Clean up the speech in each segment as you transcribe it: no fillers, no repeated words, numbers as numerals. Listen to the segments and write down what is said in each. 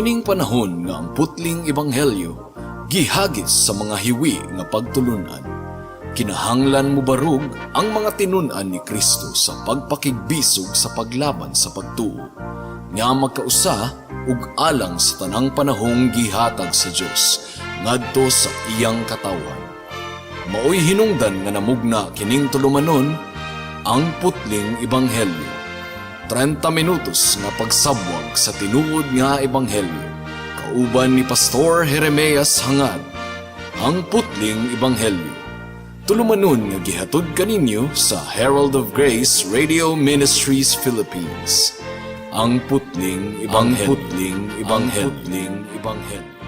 Niining panahon nga ang putling ebanghelyo gihagis sa mga hiwi nga pagtulunan, kinahanglan mobarog ang mga tinun-an ni Kristo sa pagpakigbisog sa paglaban sa pagtuo nga magkausa ug alang sa tanang panahong gihatag sa Dios ngadto sa iyang katawhan. Maoy hinungdan nga namugna kining tulumanon, Ang Putling Ebanghelyo. 30 minutos nga pagsabwag sa tinuod nga ebanghelyo. Kauban ni Pastor Jeremias Hangad. Ang Putling Ebanghelyo. Tulumanon nga gihatod kaninyo sa Herald of Grace Radio Ministries Philippines. Ang Putling Ebanghelyo. Ang Putling Ebanghelyo. Ang Putling Ebanghelyo.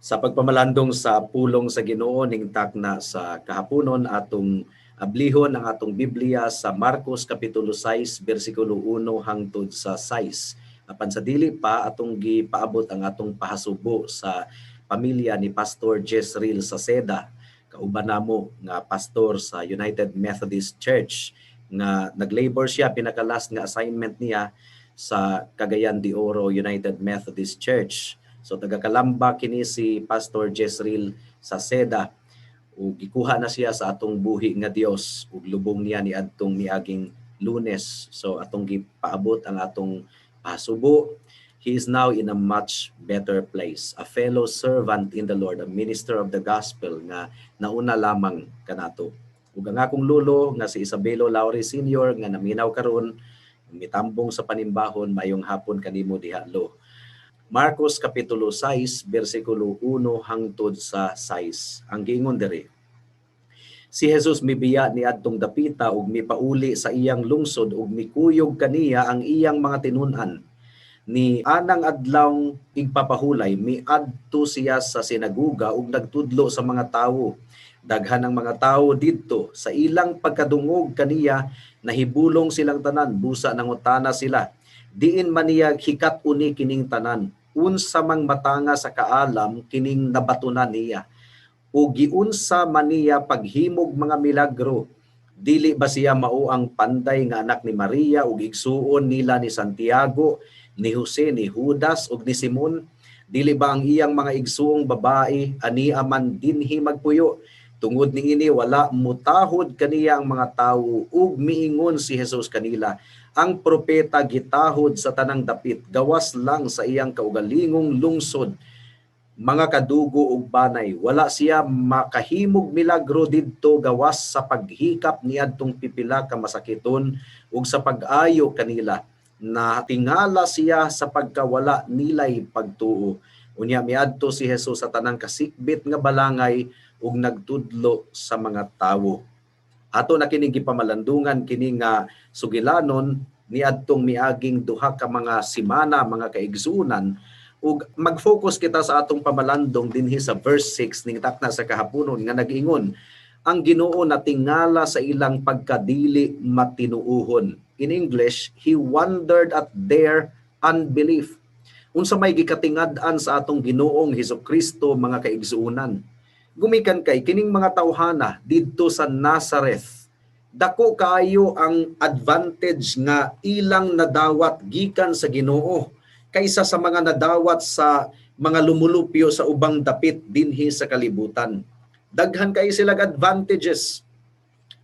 Sa pagpamalandong sa pulong sa Ginoo ning takna sa kahaponon, atong ablihon ang atong Biblia sa Marcos kapitulo 6 bersikulo 1 hangtod sa 6. Apan sa dili pa, atong gipaabot ang atong pahasubo sa pamilya ni Pastor Jezreel Saceda, kauban namo nga pastor sa United Methodist Church nga naglabor siya, pinaka-last nga assignment niya sa Cagayan de Oro United Methodist Church. So taga Calamba kini si Pastor Jezreel Saceda ug gikuha na siya sa atong buhi nga Dios ug lubong niya niadtong miaging Lunes. So atong gipaabot ang atong pasubo. He is now in a much better place. A fellow servant in the Lord, a minister of the gospel nga nauna lamang kanato. Ug ang akong lulo nga si Isabelo Laure Sr. nga naminaw karon, mitambong sa panimbahon, mayong hapon kanimo diha, lo. Marcos kapitulo 6 bersikulo 1 hangtod sa 6. Ang giingon diri: Si Jesus mibiya niadtong dapita ug mipauli sa iyang lungsod ug mikuyog kaniya ang iyang mga tinun-an. Ni anang adlaw igpapahulay, miadto siya sa sinaguga ug nagtudlo sa mga tawo. Daghan ang mga tawo didto. Sa ilang pagkadungog kaniya, nahibulong silang tanan, busa nangutana sila: "Diin man niya hikat uni kining tanan? Unsa mang matanga sa kaalam kining nabatunan niya? O giunsa man niya paghimog mga milagro? Dili ba siya mao ang panday nga anak ni Maria ug igsuon nila ni Santiago, ni Jose, ni Judas ug ni Simon? Dili ba ang iyang mga igsuong babae ania man dinhi magpuyo?" Tungod niini wala mutahod kaniya ang mga tawo. Ug miingon si Jesus kanila, "Ang propeta gitahod sa tanang dapit gawas lang sa iyang kaugalingong lungsod, mga kadugo ug banay. Wala siya makahimog milagro didto gawas sa paghikap niadtong pipila ka masakiton ug sa pag-ayo kanila. Natingala siya sa pagkawala nilay pagtuo. Unya miadto si Jesus sa tanang kasikbit nga balangay ug nagtudlo sa mga tawo. Ato na kini gipamalandungan kini nga sugilanon niadtong miaging 2 ka mga simana, mga kaigsuonan, ug mag-focus kita sa atong pamalandong dinhi sa verse 6 ning takna sa kahaponon nga nag-ingon, "Ang Ginoo natingala sa ilang pagkadili matinuohon." In English, "He wondered at their unbelief." Unsa may gikatingad-an sa atong Ginoong Hesukristo, mga kaigsuonan? Gumikan kay kining mga tawhana didto sa Nazareth, dako kaayo ang advantage nga ilang nadawat gikan sa Ginoo kaysa sa mga nadawat sa mga lumulupyo sa ubang dapit dinhi sa kalibutan. Daghan kay sila advantages.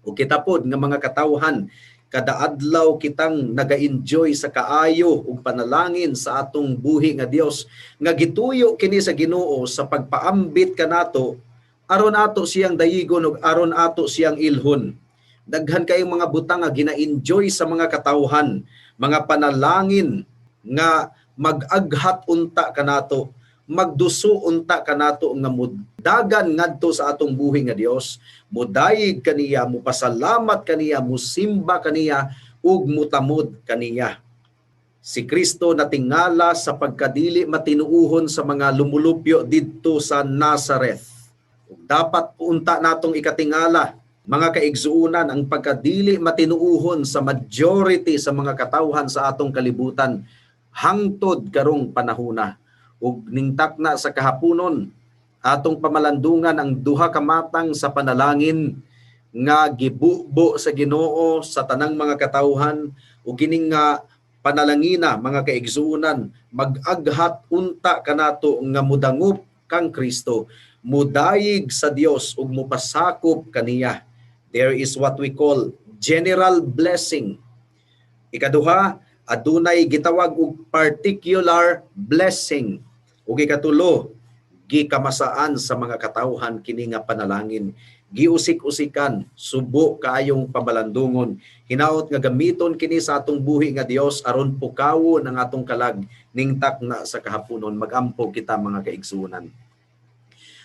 Ug kita pod nga mga katawhan, kada adlaw kitang naga-enjoy sa kaayo ug panalangin sa atong buhi nga Dios nga gituyo kini sa Ginoo sa pagpaambit kanato aron ato siyang dayigon ug aron ato siyang ilhon. Daghan kayong mga butang nga gina-enjoy sa mga katawhan, mga panalangin nga mag-aghat unta kanato, magduso unta kanato nga mudagan ngadto sa atong buhi nga Dios, mudayig kaniya, mupasalamat kaniya, musimba kaniya ug mutamod kaniya. Si Kristo natingala sa pagkadili matinuuhon sa mga lumulupyo didto sa Nazareth. Ug dapat unta natong ikatingala, mga kaigsuonan, ang pagkadili matinuuhon sa majority sa mga katawhan sa atong kalibutan hangtod karong panahona. Ug ningtakna sa kahaponon, atong pamalandungan ang duha ka matang sa panalangin nga gibubo sa Ginoo sa tanang mga katawhan. Ug kining nga panalangina, mga kaigsuonan, mag-aghat unta kanato nga mudangop kang Kristo, mudayig sa Dios ug mupasakop kaniya. There is what we call general blessing. Ikaduha, adunay gitawag og particular blessing. Ug ikatulo, gikamasaan sa mga katawhan kini nga panalangin. Giusik-usikan, subo kaayong pamalandungon. Hinaot nga gamiton kini sa atong buhi nga Dios aron pukawon ang atong kalag ningtakna sa kahaponon. Magampo kita, mga kaigsuonan.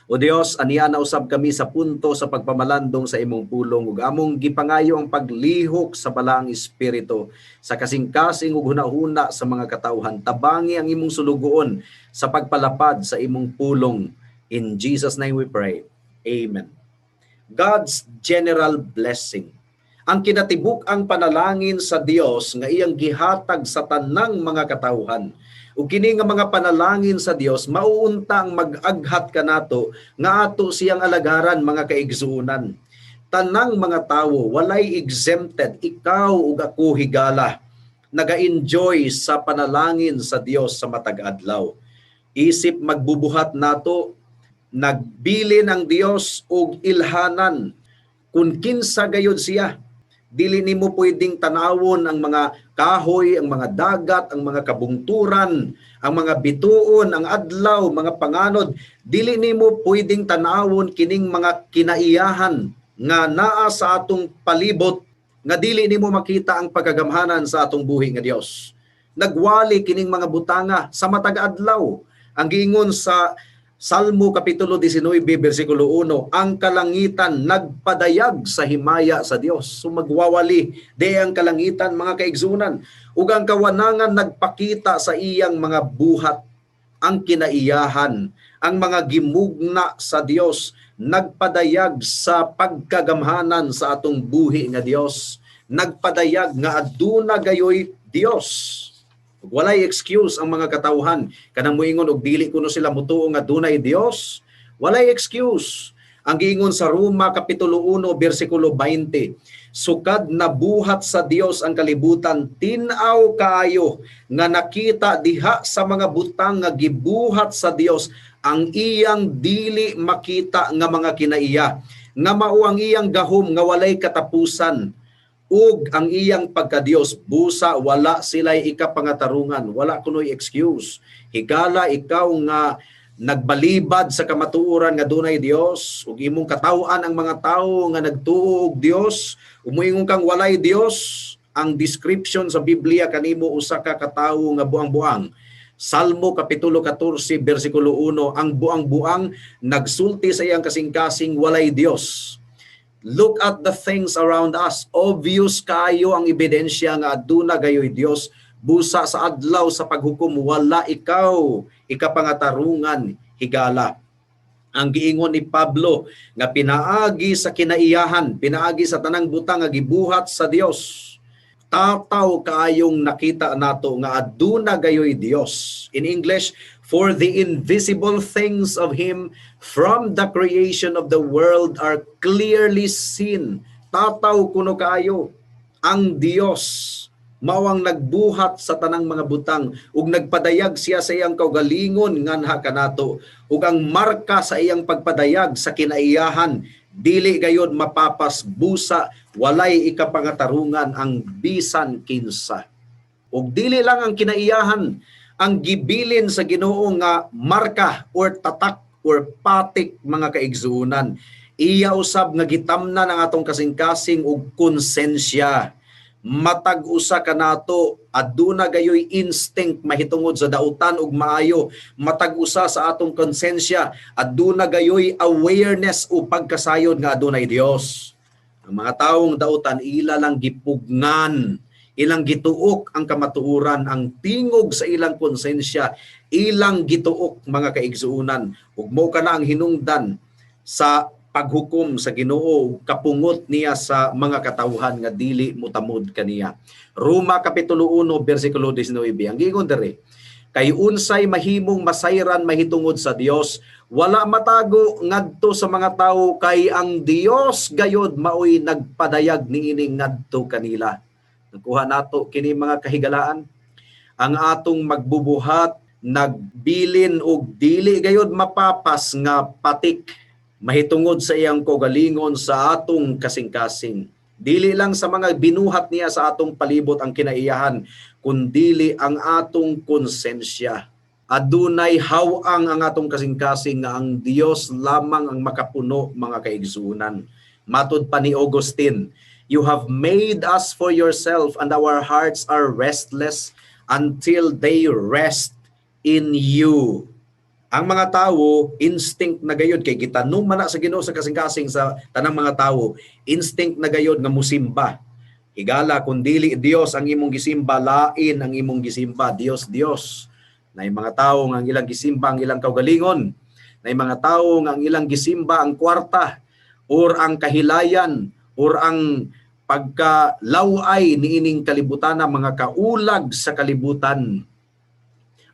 O Dios, aniya na usab kami sa punto sa pagpamalandong sa imong pulong ug among gipangayo ang paglihok sa Balaang Espiritu sa kasing-kasing ug hunahuna sa mga katawhan. Tabangi ang imong sulugoon sa pagpalapad sa imong pulong. In Jesus' name we pray. Amen. God's general blessing. Ang kinatibuk-ang panalangin sa Dios nga iyang gihatag sa tanang mga katawhan. Ug kini nga mga panalangin sa Dios mao unta ang mag-aghat kanato nga ato siyang alagaran, mga kaigsuonan. Tanang mga tawo, walay exempted, ikaw ug ako higala, naga-enjoy sa panalangin sa Dios sa matag adlaw. Isip magbubuhat nato, nagbilin ang Dios og ilhanan kung kinsa gayud siya. Dili nimo pwedeng tanawon ang mga kahoy, ang mga dagat, ang mga kabungturan, ang mga bituon, ang adlaw, mga panganod. Dili nimo pwedeng tanawon kining mga kinaiyahan nga naa sa atong palibot nga dili nimo makita ang pagkagamhanan sa atong buhi nga Dios. Nagwali kining mga butanga sa matag adlaw. Ang giingon sa Salmo kapitulo 19 bersikulo 1, ang kalangitan nagpadayag sa himaya sa Dios. So magwawali di ang kalangitan, mga kaigsuonan, ug ang kawanangan nagpakita sa iyang mga buhat. Ang kinaiyahan, ang mga gimugna sa Dios nagpadayag sa pagkagamhanan sa atong buhi nga Dios. Nagpadayag nga aduna gayoy Dios. Walay excuse ang mga katawhan kanang moingon og dili kuno sila mutuo nga dunay Dios. Walay excuse. Ang giingon sa Roma kapitulo 1 bersikulo 20, sukad nabuhat sa Dios ang kalibutan, tin-aw kaayo nga nakita diha sa mga butang nga gibuhat sa Dios ang iyang dili makita nga mga kinaiya, nga mao ang iyang gahom nga walay katapusan ug ang iyang pagkadiyos, busa wala sila'y ikapangatarungan. Wala kunoy excuse. Higala ikaw nga nagbalibad sa kamatuoran nga dunay Dios ug imong kataw-an ang mga tawo nga nagtuo og Dios, muingon kang walay Dios, ang description sa Biblia kanimo, usa ka katawo nga buang-buang. Salmo kapitulo 14 bersikulo 1, ang buang-buang nagsulti sa iyang kasing-kasing, walay Dios. Look at the things around us. Obvious kayo ang ebidensya nga aduna gayoy Dios. Busa sa adlaw sa paghukom, wala ikaw ikapangatarungan, higala. Ang giingon ni Pablo nga pinaagi sa kinaiyahan, pinaagi sa tanang butang nga gibuhat sa Dios, tataw kaayong nakita nato nga aduna gayoy Dios. In English, "For the invisible things of him from the creation of the world are clearly seen." Tataw kuno kaayo ang Dios mao ang nagbuhat sa tanang mga butang ug nagpadayag siya sa iyang kaugalingon nganha kanato, ug ang marka sa iyang pagpadayag sa kinaiyahan dili gayod mapapas, busa walay ikapangatarungan ang bisan kinsa. Ug dili lang ang kinaiyahan ang gibilin sa Ginoo nga marka or tatak or patik, mga kaigsuonan. Iya usab nga gitamnan ang atong kasing-kasing ug konsensya. Matag usa kanato aduna gayoy instinct mahitungod sa dautan ug maayo. Matag usa sa atong konsensya aduna gayoy awareness o pagkasayod nga adunay Dios. Ang mga taong dautan, ila lang gipugngan, ilang gituok ang kamatuoran. Ang tingog sa ilang konsensya ilang gituok, mga kaigsuonan, ug mao kana ang hinungdan. sa paghukom sa Ginoo, kapungot niya sa mga katawhan nga dili motamod kaniya. Roma kapitulo 1 bersikulo 19. Ang giingon diri, kay unsay mahimong masayran mahitungod sa Dios, wala matago ngadto sa mga tawo, kay ang Dios gayod maoy nagpadayag niini ngadto kanila. Nakuha nato kini, mga kahigalaan. Ang atong magbubuhat nagbilin og dili gayod mapapas nga patik mahitungod sa iyang kaugalingon sa atong kasing-kasing. Dili lang sa mga binuhat niya sa atong palibot ang kinaiyahan, kundili ang atong konsensya. Adunay haw-ang ang atong kasing-kasing nga ang Dios lamang ang makapuno, mga kaigsuonan. Matud pa ni Augustine, "You have made us for yourself and our hearts are restless until they rest in you." Ang mga tawo, instinct na gayod kay gitanom man na sa Ginoo sa kasing-kasing sa tanang mga tawo, instinct na gayod nga musimba. Higala, kung dili Dios ang imong gisimba, lain ang imong gisimba, Dios Dios. Naay mga tawo nga ang ilang gisimba ang ilang kaugalingon. Naay mga tawo nga ang ilang gisimba ang kwarta or ang kahilayan or ang pagkalaway niining kalibutan, mga kaulag sa kalibutan.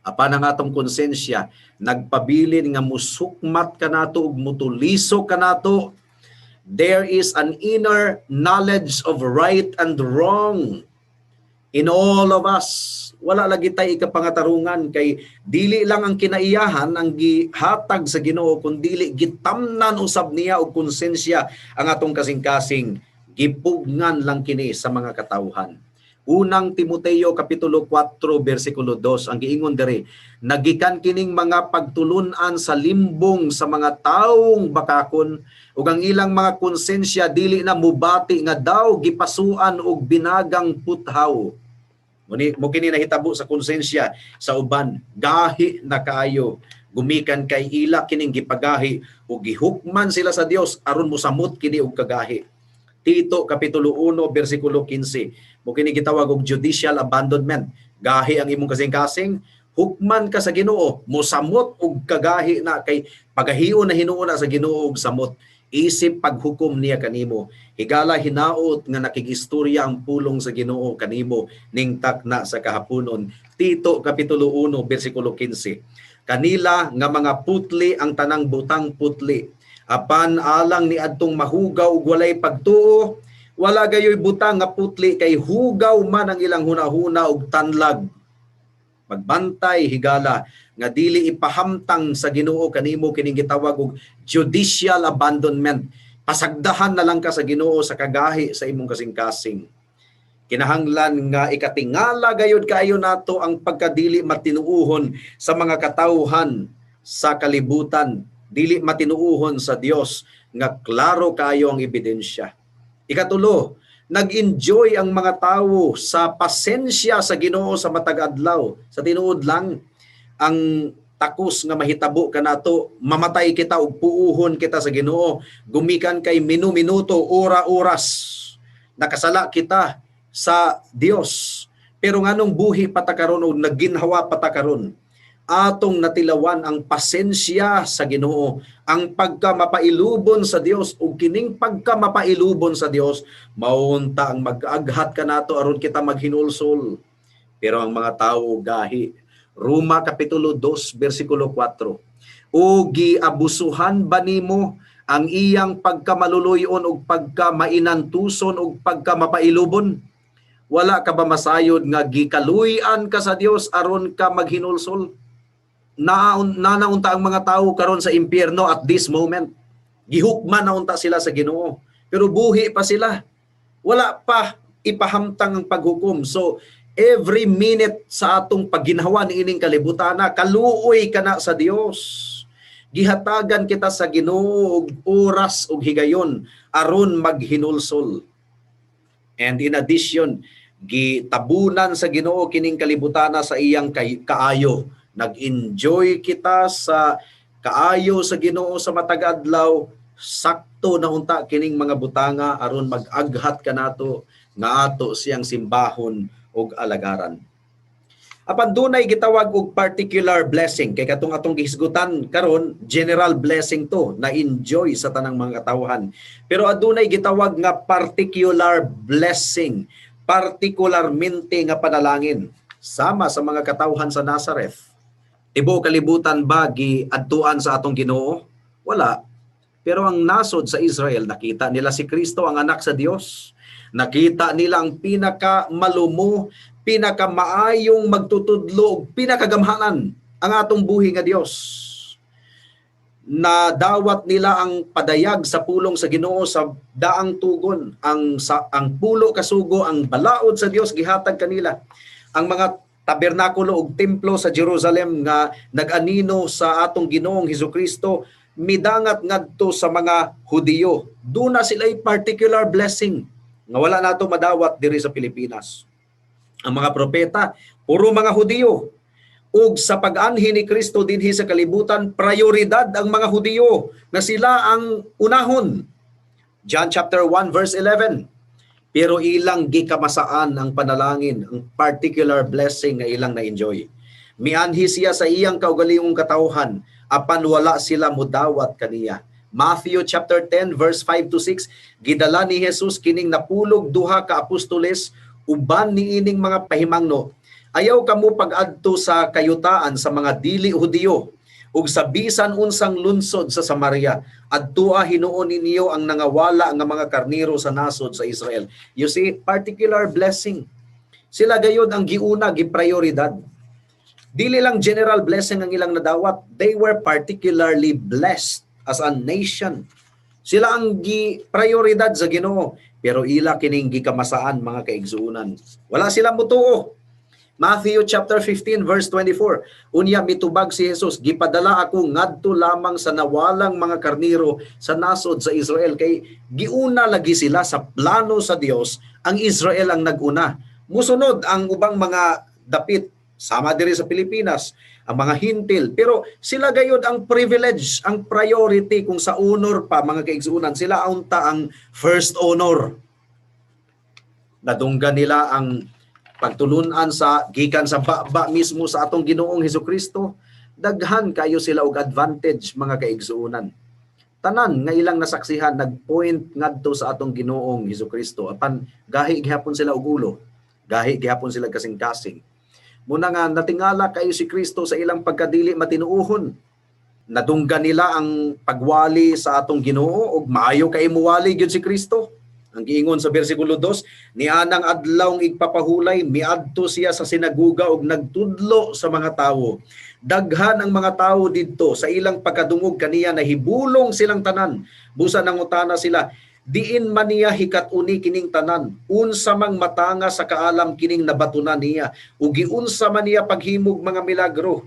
Apan ang atong konsensya nagpabilin nga musukmat kanato ug mutuliso kanato. There is an inner knowledge of right and wrong in all of us. Wala lagi tay ikapangatarungan kay dili lang ang kinaiyahan ang gihatag sa Ginoo, kundili gitamnan usab niya og konsensya ang atong kasing-kasing. Gipugngan lang kini sa mga katawhan. Unang Timoteo kapitulo 4 bersikulo 2, ang giingon diri, nagikan kining mga pagtulun-an sa limbong sa mga taong bakakon ug ang ilang mga konsensya dili na mubati nga daw gipasuan og binagang puthaw. Muni mo kini nahitabo sa konsensya sa uban, gahi na kaayo gumikan kay ila kining gipagahi ug gihukman sila sa Dios aron mosamot kini og kagahi. Tito kapitulo 1 bersikulo 15. Mo kini gitawag og judicial abandonment. Gahi ang imong kasing-kasing, hukman ka sa Ginoo, mosamot og kagahi na kay pagahion na hinuon na sa Ginoo og samot isip paghukom niya kanimo. Higala, hinaot nga nakigistorya ang pulong sa Ginoo kanimo ning takna sa kahaponon. Tito kapitulo 1 bersikulo 15. Kanila nga mga putli ang tanang butang putli. Apan alang ni adtong mahugaw ug walay pagtuo, wala gayoy butang nga putli kay hugaw man ang ilang hunahuna ug tanlag. Magbantay, higala, nga dili ipahamtang sa Ginoo kanimo kining gitawag og judicial abandonment. Pasagdahan na lang ka sa Ginoo sa kagahi sa imong kasing-kasing. Kinahanglan nga ikatingala gayud kaayo nato ang pagkadili matinuohon sa mga katawhan sa kalibutan, dili matinuohon sa Dios nga klaro kaayo ang ebidensya. Ikatulo, nag-enjoy ang mga tawo sa pasensya sa Ginoo sa matag adlaw. Sa tinuod lang, ang takos nga mahitabo kanato, mamatay kita ug puuhon kita sa Ginoo gumikan kay minu-minuto, ora-oras, nakasala kita sa Dios. Pero nganong buhi pa ta karon og nagginhawa pa ta karon? Atong natilawan ang pasensya sa Ginoo, ang pagka mapailubon sa Dios, ug kining pagka mapailubon sa Dios maunta ang mag-aghat kanato aron kita maghinulsol. Pero ang mga tawo gahi. Roma kapitulo 2 bersikulo 4. O giabusuhan ba nimo ang iyang pagkamaluluyon ug pagkamainantuson ug pagkamapailubon? Wala ka ba masayod nga gikaluy-an ka sa Dios aron ka maghinulsol? Na nanaunta ang mga tawo karon sa impyerno at this moment. Gihukman na unta sila sa Ginoo. Pero buhi pa sila. Wala pa ipahamtang ang paghukom. So every minute sa atong pagginhawa niining kalibutan, kaluoy kana sa Dios. Gihatagan kita sa Ginoo og oras ug higayon aron maghinulsol. And in addition, gitabunan sa Ginoo kining kalibutana sa iyang kaayo. Nag-enjoy kita sa kaayo sa Ginoo sa matag adlaw, sakto na unta kining mga butanga aron mag-aghat kanato nga ato siyang simbahon og alagaran. Apan dunay gitawag og particular blessing, kay katong atong gihisgutan karon, general blessing to na enjoy sa tanang mga katawhan. Pero adunay gitawag nga particular blessing, partikularmente nga panalangin sama sa mga katawhan sa Nazareth. Tibuok kalibutan ba giadtuan sa atong Ginoo? Wala. Pero ang nasod sa Israel, nakita nila si Kristo, ang anak sa Dios. Nakita nila ang pinaka malumo, pinakamaayong magtutudlo ug pinakagamhanan, ang atong buhi nga Dios. Nadawat nila ang padayag sa pulong sa Ginoo sa daang tugon, ang pulo kasugo, ang balaod sa Dios gihatag kanila. Ang mga tabernakulo ug templo sa Jerusalem nga nag-anino sa atong Ginoong Hesukristo midangat ngadto sa mga Hudiyo. Duna sila'y particular blessing nga wala nato madawat diri sa Pilipinas. Ang mga propeta, puro mga Hudiyo. Ug sa pag-anhi ni Kristo dinhi sa kalibutan, prioridad ang mga Hudiyo na sila ang unahon. John chapter 1 verse 11. Pero ilang gikamasaan ang panalangin, ang particular blessing nga ilang na-enjoy. Mianhi siya sa iyang kaugalingong katawhan, apan wala sila mudawat kaniya. Matthew chapter 10 verse 5 to 6, gidala ni Jesus kining napulog duha ka apostoles uban niining mga pahimangno: "Ayaw kamo pag-adto sa kayutaan sa mga dili Hudiyo ug sa bisan unsang lunsod sa Samaria. Adtua hinuon ninyo ang nangawala nga mga karniro sa nasod sa Israel." You see, particular blessing. Sila gayod ang giuna, giprioridad. Dili lang general blessing ang ilang nadawat, they were particularly blessed as a nation. Sila ang gi prioridad sa Ginoo, pero ila kining gikamasaan, mga kaigsuonan. Wala sila mutuo. Matthew chapter 15 verse 24. Unya mitubag si Jesus, "Gipadala ako ngadto lamang sa nawalang mga karniro sa nasod sa Israel," kay giuna lagi sila sa plano sa Dios, ang Israel ang naguna. Musunod ang ubang mga dapit sama diri sa Pilipinas, ang mga Hentil, pero sila gayod ang privilege, ang priority. Kung sa honor pa, mga kaigsuonan, sila unta ang first honor. Nadunggan nila ang pagtulunan sa gikan sa baba mismo sa atong Ginoong Hesukristo. Daghan kayo sila og advantage, mga kaigsuonan. Tanan nga ilang nasaksihan nagpoint ngadto sa atong Ginoong Hesukristo, apan gahi gihapon sila og ulo, gahi gihapon sila kasing-kasing. Muna nga natingala kayo si Kristo sa ilang pagkadili matinuohon. Nadunggan nila ang pagwali sa atong Ginoo, ug maayo kay muwali gyud si Kristo. Ang giingon sa bersikulo 2, nianang adlawng igpapahulay, miadto siya sa sinaguga ug nagtudlo sa mga tawo. Daghan ang mga tawo didto. Sa ilang pagkadungog kaniya, nahibulong silang tanan. Busa nangutana sila, "Diin man niya hikat-uni kining tanan? Unsa mang matanga sa kaalam kining nabatunan niya? Ug giunsa man niya paghimog mga milagro?"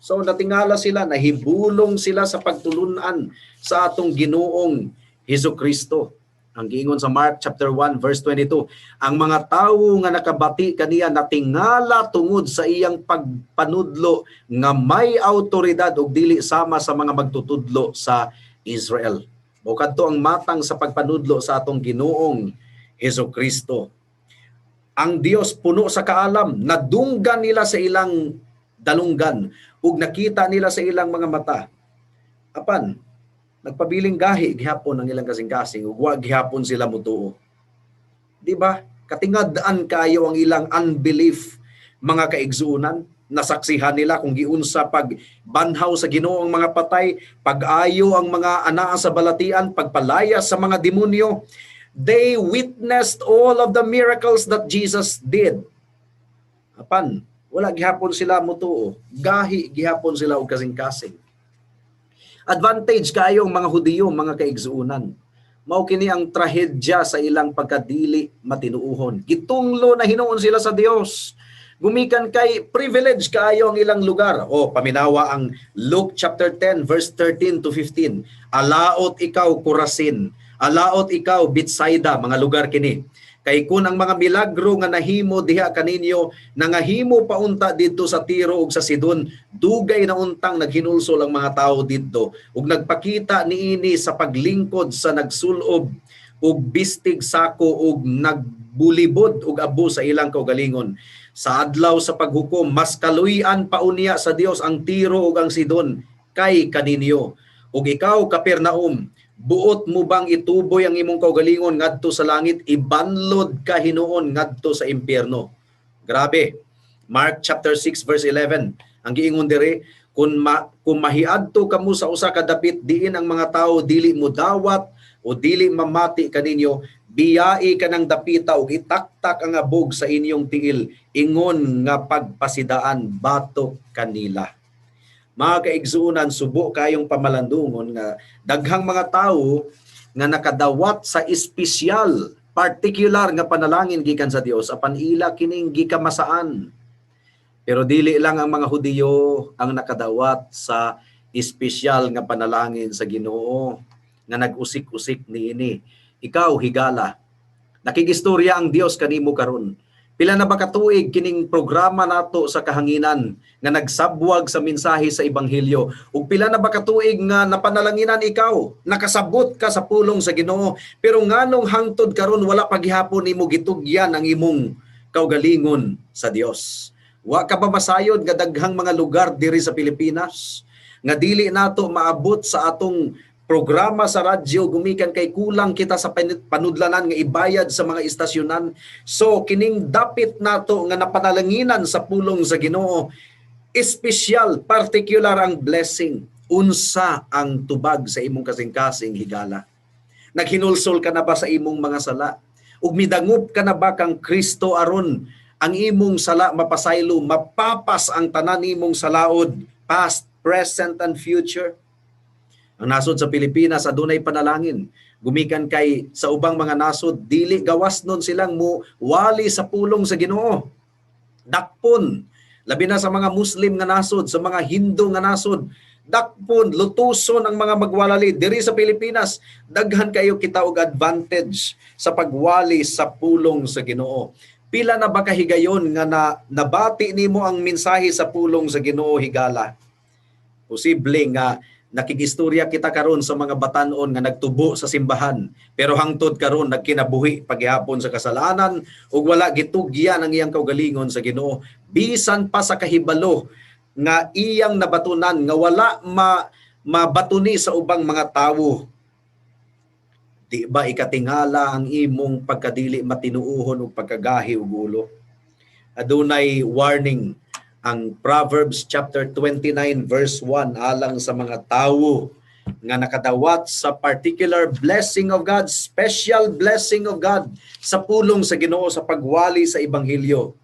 So natingala sila, nahibulong sila sa pagtulunan sa atong Ginoong Hesus Kristo. Ang giingon sa Mark chapter 1 verse 22, ang mga tawo nga nakabati kaniya natingala tungod sa iyang pagpanudlo nga may autoridad ug dili sama sa mga magtutudlo sa Israel. Mao kadto ang matang sa pagpanudlo sa atong Ginoong Hesus Kristo. Ang Dios puno sa kaalam, nadunggan nila sa ilang dalunggan ug nakita nila sa ilang mga mata. Apan nagpabiling gahi gihapon ang ilang kasing-kasing ug wa gihapon sila mutuo. Di ba? Katingad-an kayo ang ilang unbelief, mga kaigsuonan. Nasaksihan nila kung giunsa pag banhaw sa Ginoo ang mga patay, pag-ayo ang mga anaa sa balatian, pagpalaya sa mga demonyo. They witnessed all of the miracles that Jesus did. Apan wala gihapon sila mutuo. Gahi gihapon sila og kasing-kasing. Advantage kayo ang mga Hudiyo, mga kaigsuonan. Mao kini ang trahedya sa ilang pagkadili matinuohon. Gitunglo na hinuon sila sa Dios. Gumikan kay privilege kaayo ang ilang lugar. O paminawa ang Luke chapter 10 verse 13 to 15. "Alaot ikaw, Corazin, alaot ikaw, Bethsaida," mga lugar kini. "Kay kun ang mga milagro nga nahimo diha kaninyo nangahimo pa unta didto sa Tiro ug sa Sidon, dugay na untang naghinulsol ang mga tawo didto ug nagpakita niini sa paglingkod sa nagsulob Ug bistig sako ug nagbulibod og abo sa ilang kaugalingon. Sa adlaw sa paghukom, mas kaluy-an pa unya sa Dios ang Tiro ug ang Sidon kay kaninyo. Ug ikaw, Capernaum, buot mo bang ituboy ang imong kaugalingon ngadto sa langit? Ibanlod ka hinuon ngadto sa impyerno. Grabe. Mark chapter 6 verse 11. Ang giingon diri, kung mahiadto kamo sa usa ka dapit diin ang mga tawo dili mo dawat o dili mamati kaninyo, biyai kanang dapita ug itaktak ang abog sa inyong tiil ingon nga pagpasidaan batok kanila. Mga kaigsuonan, subo kayong pamalandungon nga daghang mga tawo nga nakadawat sa espesyal, particular nga panalangin gikan sa Dios, apan ila kining gikamasaan. Pero dili lang ang mga Hudiyo ang nakadawat sa espesyal nga panalangin sa Ginoo nga nag-usik-usik niini. Ikaw, higala, nakigistorya ang Dios kanimo karon. Pila na ba katuig kining programa nato sa kahanginan nga nagsabwag sa mensahe sa ebanghelyo? Ug pila na ba katuig nga napanalanginan ikaw, nakasabot ka sa pulong sa Ginoo, pero nganong hangtod karon wala pa gihapon nimo gitugyan ang imong kaugalingon sa Dios? Wa ka ba masayod nga daghang mga lugar diri sa Pilipinas nga dili nato maabot sa atong programa sa radyo gumikan kay kulang kita sa panudlanan nga ibayad sa mga istasyonan? So kining dapit nato nga napanalanginan sa pulong sa Ginoo, espesyal, particular ang blessing. Unsa ang tubag sa imong kasing-kasing, higala? Naghinulsol ka na ba sa imong mga sala? Ug midangop ka na ba kang Kristo aron ang imong sala mapasaylo, mapapas ang tanan nimong salaod, past, present and future? Ang nasod sa Pilipinas adunay panalangin. Gumikan kay sa ubang mga nasod dili gawas nun silang mo wali sa pulong sa Ginoo. Dakpon, labi na sa mga Muslim nga nasod, sa mga Hindu nga nasod, dakpon, lutuson ang mga magwalali. Diri sa Pilipinas, daghan kayo kita og advantage sa pagwali sa pulong sa Ginoo. Pila na ba kahigayon nga nabati nimo ang mensahe sa pulong sa Ginoo, higala? Posible nga nakigistorya kita karon sa mga batanon nga nagtubo sa simbahan, pero hangtod karon nagkinabuhi paghihapon sa kasalanan ug wala gitugyan ang iyang kaugalingon sa Ginoo, bisan pa sa kahibalo nga iyang nabatunan nga wala mabatuni sa ubang mga tawo. Di ba ikatingala ang imong pagkadili matinuohon ug pagkagahi og ulo? Adunay warning ang Proverbs chapter 29 verse 1 alang sa mga tawo nga nakadawat sa particular blessing of God, special blessing of God sa pulong sa Ginoo, sa pagwali sa ebanghelyo.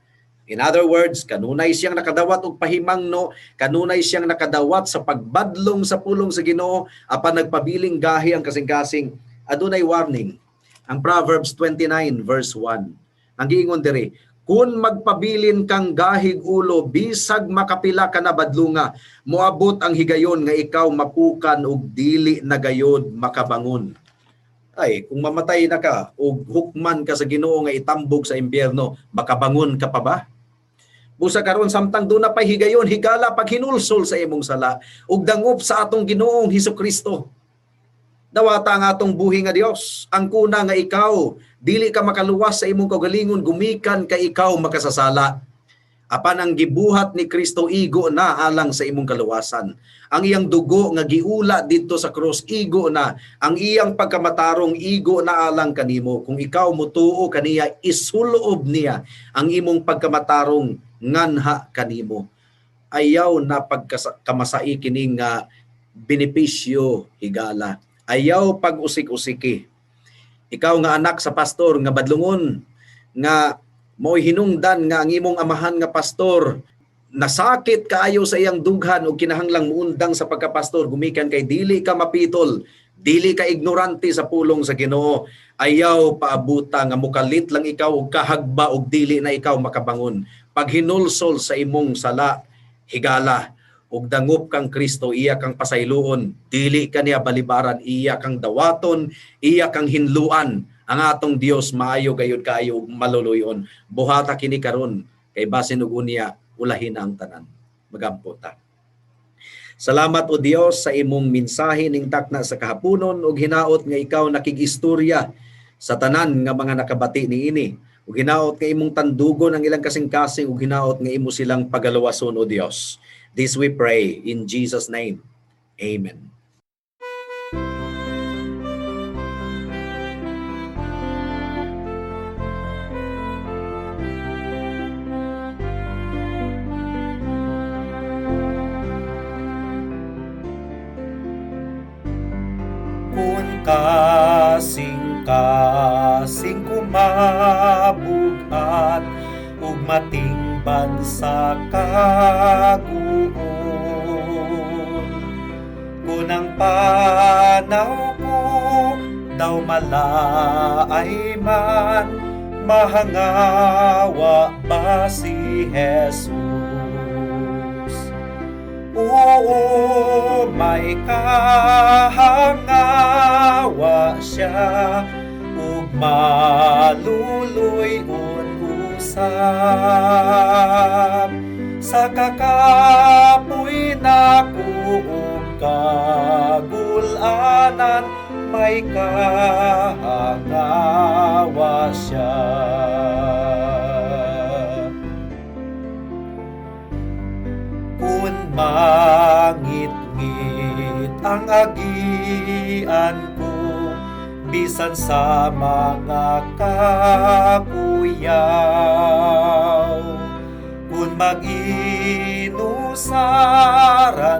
In other words, kanunay siyang nakadawat og pahimangno, kanunay siyang nakadawat sa pagbadlong sa pulong sa Ginoo, apan nagpabiling gahi ang kasing-kasing. Adunay warning. Ang Proverbs 29 verse 1. Ang giingon diri, "Kung magpabilin kang gahig ulo, bisag makapila ka na badlunga, moabot ang higayon nga ikaw mapukan ug dili na gayod makabangon." Ay, kung mamatay na ka ug hukman ka sa Ginoo nga itambog sa impyerno, makabangon ka pa ba? Busa karon, samtang duna pay higayon, higala, paghinulsol sa imong sala ug dangop sa atong Ginoong Hesus Kristo. Dawata ang atong buhi nga Dios. Ang kuna nga ikaw dili ka makaluwas sa imong kaugalingon gumikan kay ikaw makasasala. Apan ang gibuhat ni Kristo igo na alang sa imong kaluwasan. Ang iyang dugo nga giula didto sa krus igo na. Ang iyang pagkamatarong igo na alang kanimo. Kung ikaw mutuo kaniya, isulob niya ang imong pagkamatarong nganha kanimo. Ayaw na pagkamasai kining nga benepisyo, higala. Ayaw pag-usik-usiki. Ikaw nga anak sa pastor nga badlungon, nga mo'y hinungdan nga ang imong amahan nga pastor nasakit kaayo sa iyang dughan ug kinahanglang muundang sa pagkapastor gumikan kay dili ka mapitol, dili ka ignorante sa pulong sa Ginoo. Ayaw paabuta nga mukalit lang ikaw og kahagba ug dili na ikaw makabangon. Paghinulsol sa imong sala, higala, ug dangop kang Kristo, iya kang pasayloon, dili ka niya balibaran, iya kang dawaton, iya kang hinluan. Ang atong Dios maayo gayud kaayo ug maluluyon. Buhata kini karon kay basin og unya ulahin na ang tanan. Magampo ta. Salamat, o Dios, sa imong mensahe ning takna sa kahaponon ug hinaot nga ikaw nakig-istorya Sa tanan nga mga nakabati niini, ug hinaot nga imong tandugon ang ilang kasing-kasing ug hinaot nga imo silang pagaluwason, O Dios. This we pray in Jesus' name. Amen. Kun kasing-kasing kumabugat ug matingban sa kaguol, kun ang panaw ko daw malaay man, mahangawa ba si Jesus? Oo, may kahangawa siya ug maluluy-on usab sa kakapoy nako ug kagulanan, may kahangawa siya. Kun mangitngit ang agian ko, bisan sa mga kakuyaw, kun mag-inusara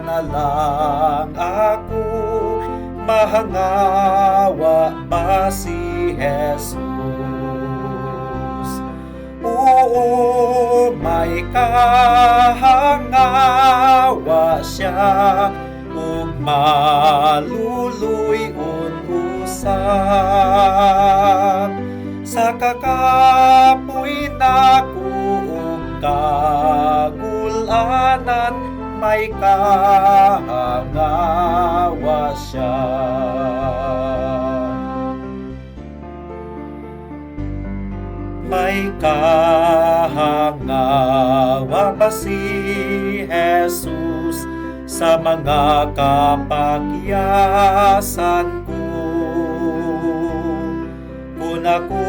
na lang ako, mahangawa ba si Jesus? Oo, may kahangawa siya ug maluluy-on usab sa kakapoy nako ug kagulanan, may kahangawa siya. May kahangawa ba si Jesus sa mga kapakyasan ko? Kung ako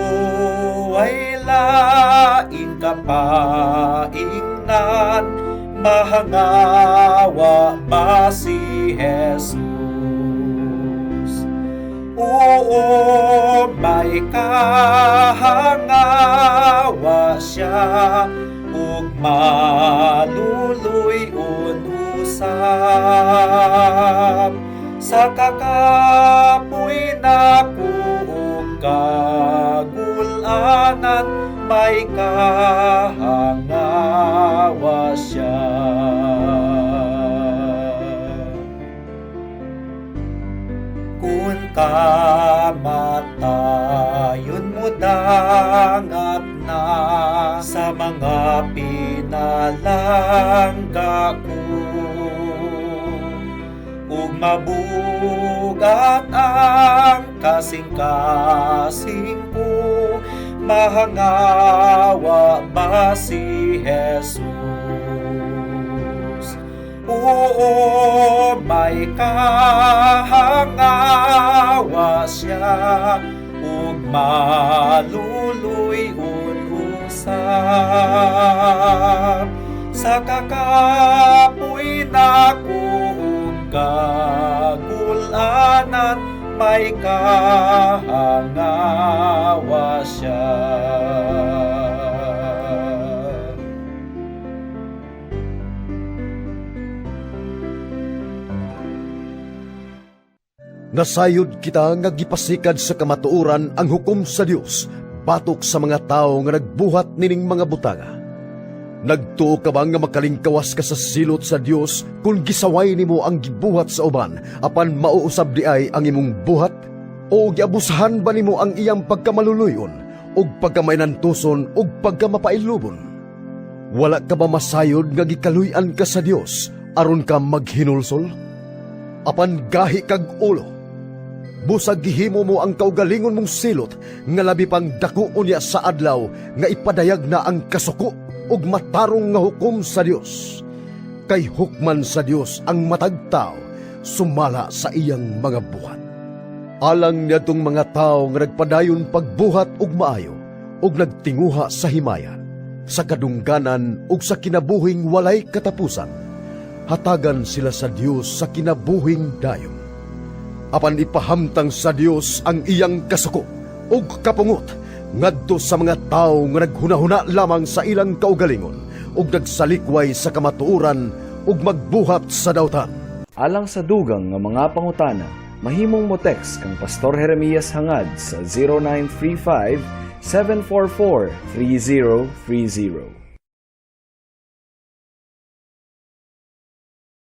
ay laing kapaingnan, mahangawa ba si Jesus? Oo, may kahangawa siya ug maluluy-on usab sa kakapoy nako ug kagulanan, may kahangawa siya. Kun kamatayon mo dangat na sa mga pinalangga ko, ug mabugat ang kasing-kasing ko, mahangawa ba si Jesus? Oo, may kahangawa siya ug maluluy-on usab sa kakapoy nako ug kagulanan, may kahangawa siya. Nasayod kita nga gipasikad sa kamatuoran ang hukom sa Dios batok sa mga tawo nga nagbuhat nining mga butanga. Nagtuo ka ba nga makalingkawas ka sa silot sa Dios kung gisaway nimo ang gibuhat sa uban apan mauusab di ay ang imong buhat? O giabusahan ba nimo ang iyang pagkamaluluyon ug pagkamainantuson ug pagkamapailubon? Wala ka ba masayod nga gikaluy-an ka sa Dios aron ka maghinulsol? Apan gahi kag ulo. Busag gihimo mo ang kaugalingon mong silot nga labi pang dako unya sa adlaw nga ipadayag na ang kasuko ug matarong nga hukom sa Dios. Kay hukman sa Dios ang matag tao sumala sa iyang mga buhat. Alang niadtong mga tawo nga nagpadayon pagbuhat og maayo ug nagtinguha sa himaya, sa kadungganan ug sa kinabuhing walay katapusan, hatagan sila sa Dios sa kinabuhing dayon. Apan ipahamtang sa Dios ang iyang kasuko ug kapungot ngadto sa mga tawo nga naghunahuna lamang sa ilang kaugalingon ug nagsalikway sa kamatuoran ug magbuhat sa dautan. Alang sa dugang nga mga pangutana, mahimong mo text kang Pastor Jeremias Hangad sa 0935 744 3030.